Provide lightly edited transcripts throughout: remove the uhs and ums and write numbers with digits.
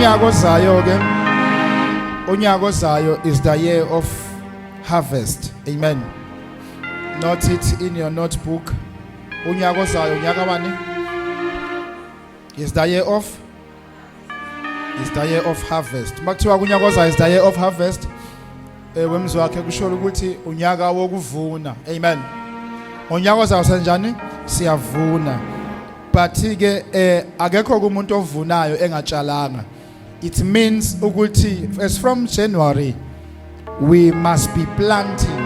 Unyaka ozayo ke, unyaka ozayo is the year of harvest. Amen. Note it in your notebook. Unyaka ozayo unyaka bani? Is the year of is the year of harvest. Makuthiwa kunyaka ozayo is the year of harvest, wemzi wakhe kusho ukuthi unyaka wokuvuna. Amen. Unyaka ozayo senjani? Siyavuna. But ke akekho kumuntu ovunayo engatshalanga. It means ukuthi as from January we must be planting.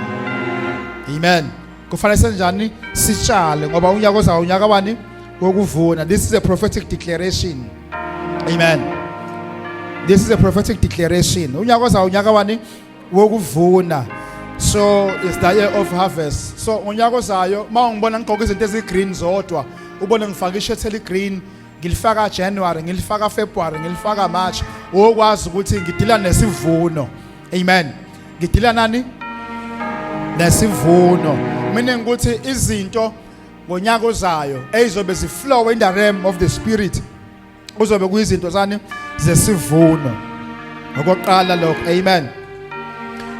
Amen. Kufanele senjani? Sitshale ngoba unyaka ozayo unyaka bani? Wokuvuna. This is a prophetic declaration. Amen. This is a prophetic declaration. Unyaka ozayo unyaka bani? Wokuvuna. So it's the year of harvest. So ngonyaka ozayo mawungibona ngigqoka izinto ezi green zodwa, ubone ngifaka ishirt eli green, ngilifaka January, ngilifaka February, ngilifaka March, wokwazi ukuthi ngidila nesivuno. Amen. Ngidila nani? Nesivuno. Meaning ukuthi izinto ngonyaka ozayo ezizobe ziflow in the realm of the spirit kuzobe kuyizinto zani? Zesivuno. Okokuqala lokho. Amen.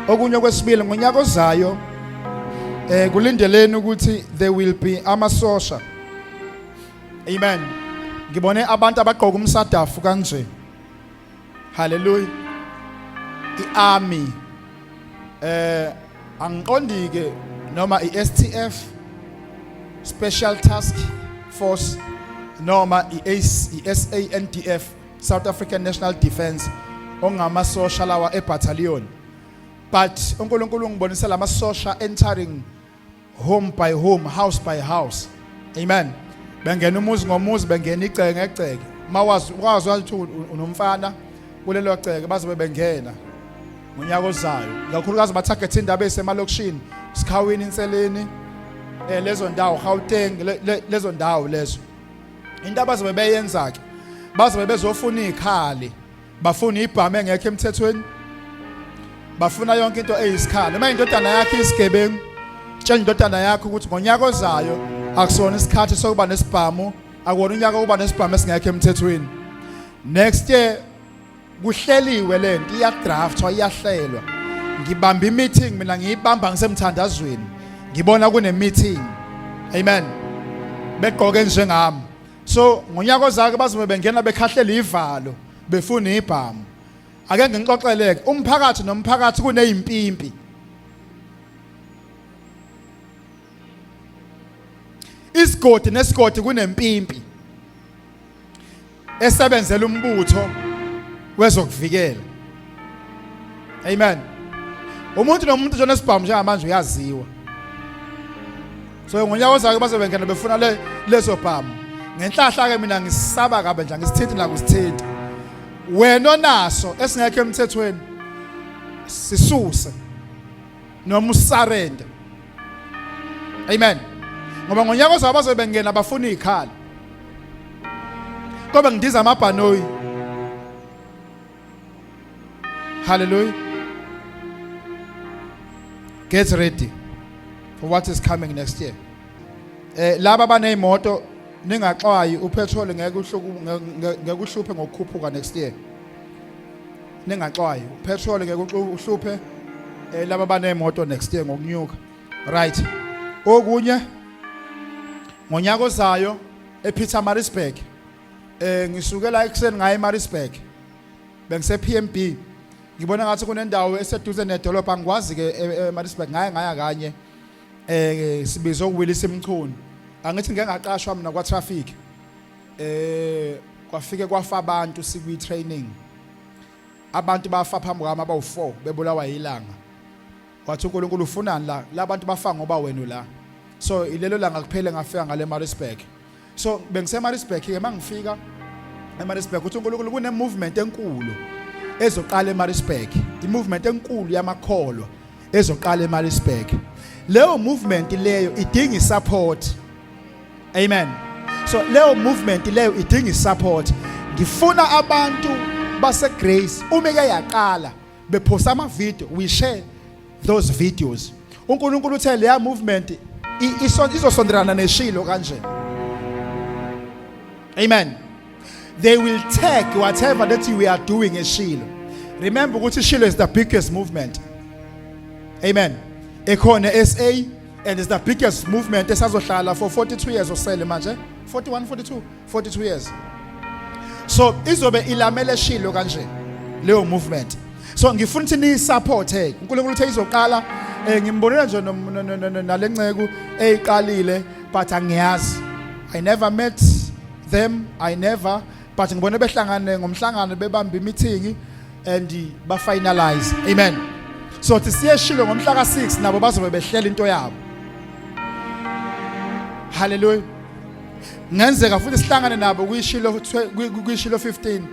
Okunye kwesibili, ngonyaka ozayo kulindeleni ukuthi there will be amasosha. Amen. Ngibone abantu abagqoka umsadafu kanje. Hallelujah. I-army, angiqondi ke noma i-STF, Special Task Force, noma i-SANDF, South African National Defence, ongamasosha lawa ebattalion, but uNkulunkulu ungibonisa lamasosha entering home by home, house by house. Amen. Bengena umuzi ngomuzi, bengena igceke ngegceke. Mawazi ukwazi ukuthi unomfana kulelo gceke, bazobe bengena ngonyaka ozayo, kakhulukazi batarget indaba esemalokishini, Sikhawini, Inseleni, lezo ndawo, Gauteng, lezo ndawo lezo. Into abazobe beyenza ke, bazobe bezofuna izikhali, bafuna ibhamu engekho emthethweni, bafuna yonke into eyisikhali. Uma indodana yakhe isigebengu, tshela indodana yakho ukuthi ngonyaka ozayo akusona isikhathi sokuba nesibhamu, akuwona unyaka wokuba nesibhamu esingekho emthethweni. Next year kuhleliwe lento, iyadraftwa, iyahlelwa. Ngibamba i-meeting mina, ngiyibamba ngisemthandazweni, ngibona kune meeting. Amen. Begqoke njengami. So ngonyaka ozake bazobe bengena bekhahlela ivalo, befuna ibhamu. Ake ngixoxeleke, umphakathi nomphakathi kunezimpimpi. Isigodi nesigodi kunempimpi esebenzela umbutho wezokuvikela. Amen. Umuntu nomuntu nje onesibhamu njengamanje uyaziwa. So ngonyaka ozayo bazobe bengena befuna le lezo bhamu. Ngenhlahla ke mina ngisaba kabe nje, ngisithinti nakusithinta. Wena onaso esingekho emthethweni, sisuse noma usarende. Amen. Ngoba ngonyaka ozayo bazobe bengena bafuna izikhali. Kobe ngidiza amabhanoyi. Hallelujah. Get ready for what is coming next year. Laba abanezimoto ningaxwayi, upetrol ngeke uhluku ngeke uhluphe ngokukhuphuka next year. Ningaxwayi, upetrol ngeke uhluphe laba abanezimoto next year ngokunyuka. Right. Okunye, ngonyaka ozayo ePietermaritzburg, ngisukela ekuseni ngaye eMaritzburg, bengise PMB, ngibona ngathi kunendawo eseduze nedolobha, angikwazi ke eMaritzburg, ngaye ngaya kanye, sibizwe uWillis Mchunu. Angithi ngeke ngaqashwa mina kwa traffic, kwafike kwafa abantu sikwi training, abantu bafa phambi kwami abawu4 bebulawa yilanga. Wathi uNkulunkulu, ufunani la? Labantu bafa ngoba wena la. So ilelo langa kuphele ngafika ngale Maritzburg. So bengise Maritzburg ke, mangifika eMaritzburg uthi uNkulunkulu kune movement enkulu ezoqala eMaritzburg, i movement enkulu yamakholwa ezoqala eMaritzburg. Leyo movement leyo idinga isupport. Amen. So leyo movement leyo idinga isupport. Ngifuna abantu base Grace uma ke yaqala bephosa ama video, we share those videos. uNkulunkulu uthe leya movement izosondelana neshilo kanje. Amen. They will tag whatever that we are doing eShilo. Remember ukuthi iShilo is the biggest movement. Amen. Ekhona SA and it's the biggest movement esazohlala for 42 years osele manje. 41, 42, 42 years. So izobe ilamele Shilo kanje leyo movement. So ngifuna ukuthi niyisupport hey. uNkulunkulu uthe izoqala ngimbonela nje nalenceku eyiqalile, but angiyazi. I never met them, I never, but ngibone behlangane ngomhlangano, bebamba meeting and ba finalize. Amen. So thi siyeshilo ngomhla ka6, nabo bazobe behlela into yabo. Hallelujah. Ngenzeka futhi sihlangane nabo kuyishilo 15.